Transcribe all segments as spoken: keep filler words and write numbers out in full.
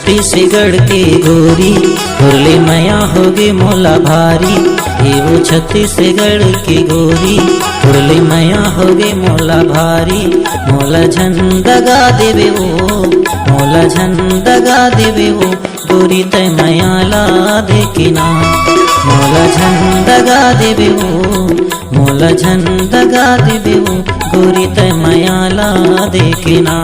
छत्तीसगढ़ के गोरी, तोर ले मया होगे मोला भारी। हे वो छत्तीसगढ़ के गोरी, तोर ले मया होगे मोला भारी। मोला झन दगा देबे वो, मोला झन दगा देबे वो, गोरी तै मया ला देके ना। मोला झन दगा देबे वो, मोला झन दगा देबे वो, गोरी तै मया ला देके ना।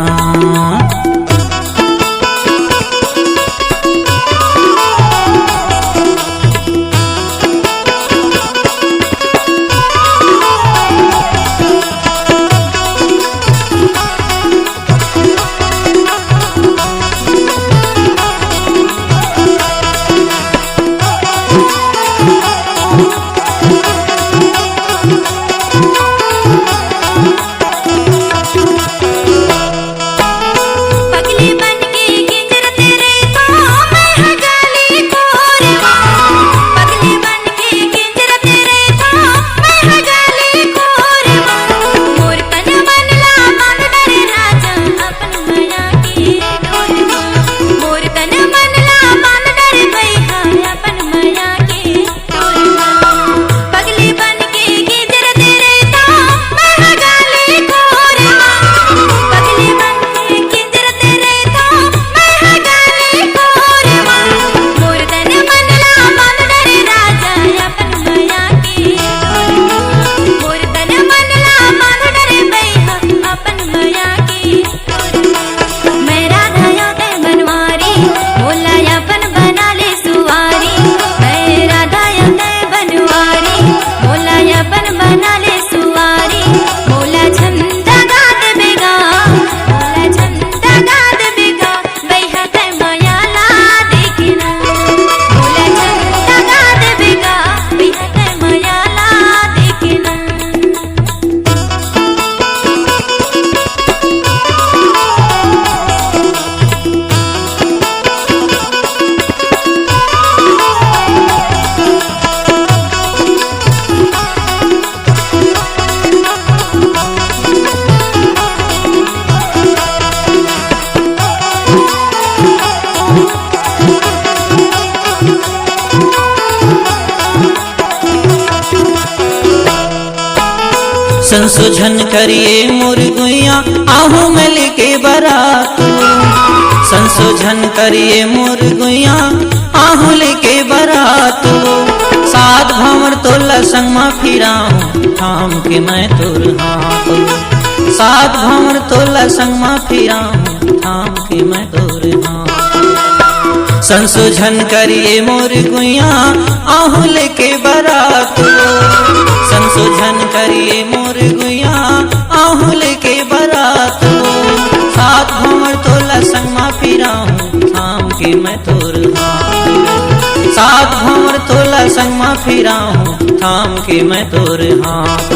संशोधन करिए मोर गुइया, आहू मैं लेके बरात। संशोधन करिए मोर गुइया, आहू लेके बरात। सात भंवर तोला संग मा फिराहूं, थाम के मैं तोर हाथ। सात भंवर तोला संग मा फिराहूं, थाम के मैं तोर हाथ। संशोधन करिए मोर गुइया, आहू लेके बरात। संशोधन करिए मोर गुइया, आहू लेके बरात। सात भंवर तोला संग मा फिराहूं, थाम के मैं तोर हाथ। सात भंवर तोला संग मा फिराहूं, थाम के मैं तोर हाथ।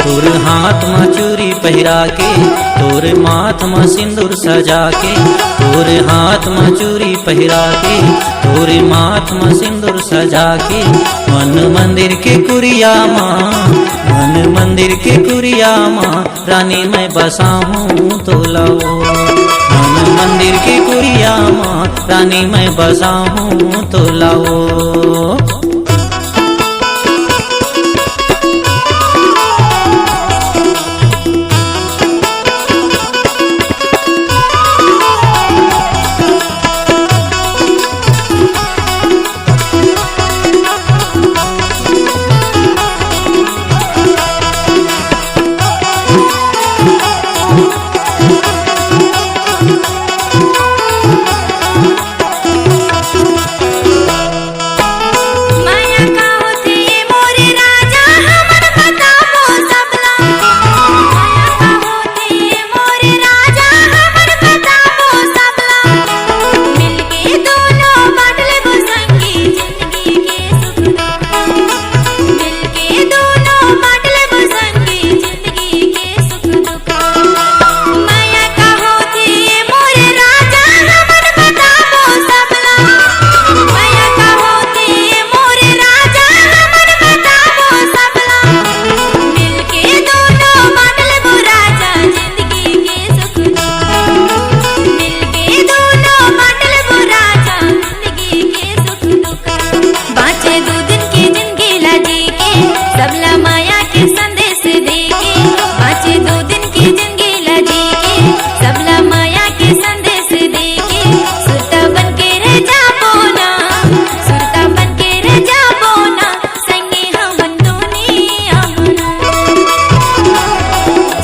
तोर हाथ मा चूरी पहिरा के, तोर माथ मा सिंदूर सजा के, तोर हाथ मा चूरी पहिरा के, तोर माथ मा सिंदूर सजा के, मन मंदिर के कुरिया मा, मन मंदिर के कुरिया मा, रानी मैं बसाहूं तोला वो। मन मंदिर के कुरिया मा, रानी मैं बसाहूं तोला वो। बाँचे दू दिन के जिनगी ला जी के, सबला माया के संदेश दे के। बाँचे दू दिन के जिनगी ला जी के, सबला माया के संदेश दे के। सुरता बन के रह जाबो ना, सुरता बन के रह जाबो ना, संगी हमन दुनिया मना।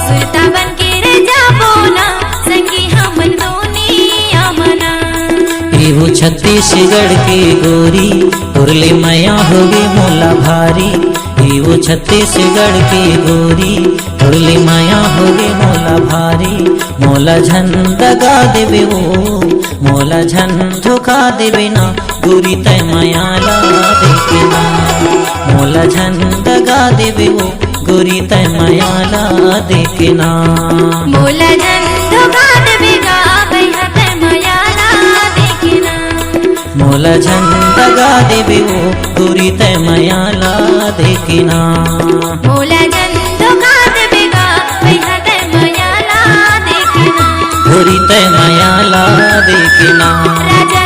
सुरता बन के रह जाबो ना, संगी हमन दुनिया मना। ए वो छत्तीसगढ़ के गोरी, तोर ले मया होगे मोला भारी। ए वो छत्तीसगढ़ के गोरी, तोर ले मया होगे मोला भारी। मोला झन दगा देबे वो, मोला झन धोखा देबे ना, गोरी तै मया ला देके ना। मोला झन दगा देबे वो, गोरी तै मया ला देके ना। मोला झन धोखा देबे गा, भैया तै मया ला देके ना। मोला झन दगा देबे वो, गोरी तै मया ला देके ना। मोला झन धोखा देबे गा, भैया तै मया ला देके ना। गोरी तै मया ला देके ना। राजा